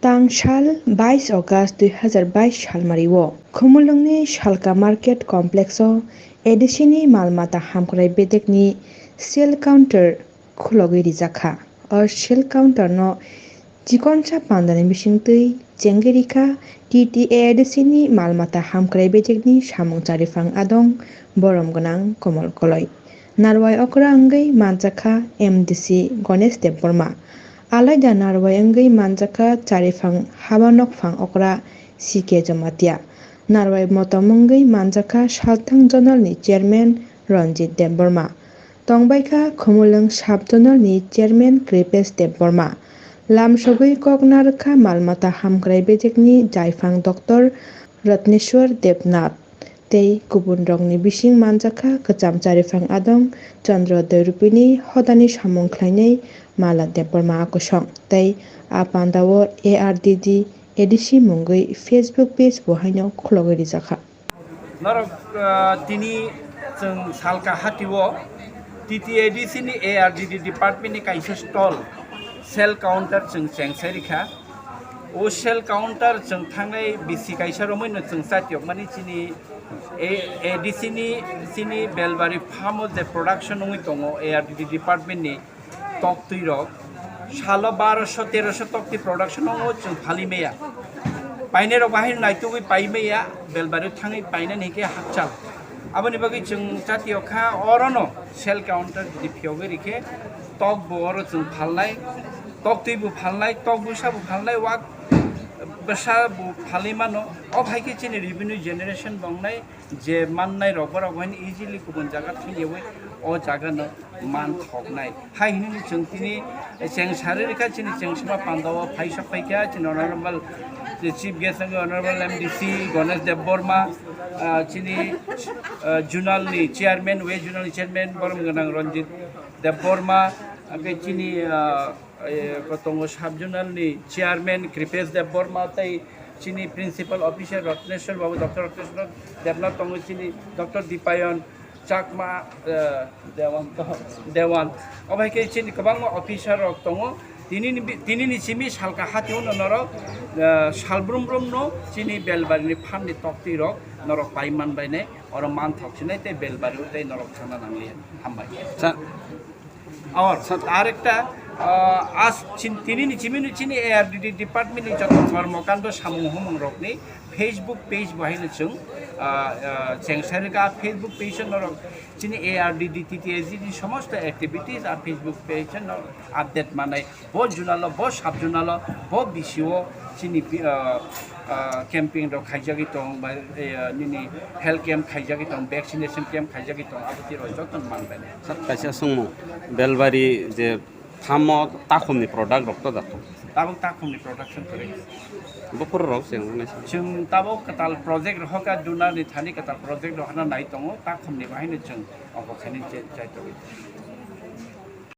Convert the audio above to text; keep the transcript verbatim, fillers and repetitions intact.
Tang sal bais August dui hazar bais salmario Khumulwngni Salka Market Complex-o A D C-ni mal mata hamkrai bedekni sale counter khulogwi rijakha. O sale counter-no chikonsa pandani bisingtwi chengwi rikha T T A D C-ni mal mata hamkrai bedekni samung chariphang adong borom gwnang Komol Koloi. Narwai okra wngwi manjakha M D C Ganesh Debbarma. Alaida narwai wngwi manjakha chariphang haba nokphang okra C K Jamatia. Narwai motom wngwi manjakha Salthang Zonal-ni Chairman Ranjit Debbarma. Tongbaikha Khumulwng Sub Zonal-ni Chairman Kripesh Debbarma. Lamsogwi kok narwkha mal mata hamkrai bejekni jaiphang Doctor Ratneshwar Debnath tei kubunrokni bising manjakha kwcham chariphang adong Chandra Doirupini hodani samung khlainai Mala Debbarma akosong tei a pandao A R D D A D C mungwi Facebook page bo haino khulogwi rijakha. Norok, ah, tini chwng salka hatio T T A D C ni A R D D department ni kaisa stall, sale counter chwng chengsai rikha. O sale counter chwng thangnai bisi kaisa romwi no chwng chatiokmani chini A-, A D C ni chini Belbari farm o je production wngwi tongo A R D D department ni toktwi rok. Salo barosho terosho toktwi production wngwi chwng phalwi maya. Painai rok bahai naitugwi pai maya, Belbari thangwi painani hwnkhe hakchal. Aboni bagwi chwng chatiokha orono sale counter jodi phiyogwi rikhe tok bo oro chwng phalnai, toktwi bo phalnai, tok bwsa bo phalnai, wak bwsa bo phalwi mano. O hai khe chini revenue generation bongnai, je mannai rok borok bo haino easily kubun jaga thangyawi o jaga no man thoknai. Hai hinwi chwng tini chengsari rikha chini chengsima pandao phaisok phaikha chini honorable chief guest wngwi honorable M D C Ganesh Debbarma, ah, chini, ah, zonal ni chairman, west zonal ni chairman borom gwnang Ranjit Debbarma, hwnkhe chini, ah, eh, tongo sub zonal ni chairman Kripesh Debbarma tei chini principal officer Ratneshwar Babu, Doctor Ratneshwar Debnath tongo, chini Doctor Dipayon Chakma, eh, Dewan to, Dewan. Obo hai khe chini kwbangma officer rok tongo. Tini ni bi-, tini ni simi salka hatio no norok, eh, sal brum brum no chini Belbari ni phan ni toktwi rok norok pai man bai nai, oro man thok sinai tei Belbari o tei norok thangna nang liya. Hambai. Sa- Or, sa- ar ekta, ah, as chin-, tini ni chimino chini A R D D department ni joto kormokando samung humung rokni Facebook page bo haino chwng, ah, ah, chengsari ka Facebook page no rok chini A R D D T T S D ni somosto activities a Facebook page no update manai bo zonalo, bo sub zonalo, bo B C O chini, ah, ah, camping rok khaijagwi tong, ba, eh, nini health camp khaijagwi tong, vaccination camp khaijagwi tong, abo twi rok joto manbai. Sir, kaisa swngmung, Belbari je farm o takhumni product rok to jato? Tabuk takhumni production kwrwi. Buphuru rok cheng nai. Chwng tabuk kwtal project rohoka, donor ni thani kwtal project rohorna nai tongo, takhumni bahaino chwng ongkha khainwi chai tongo.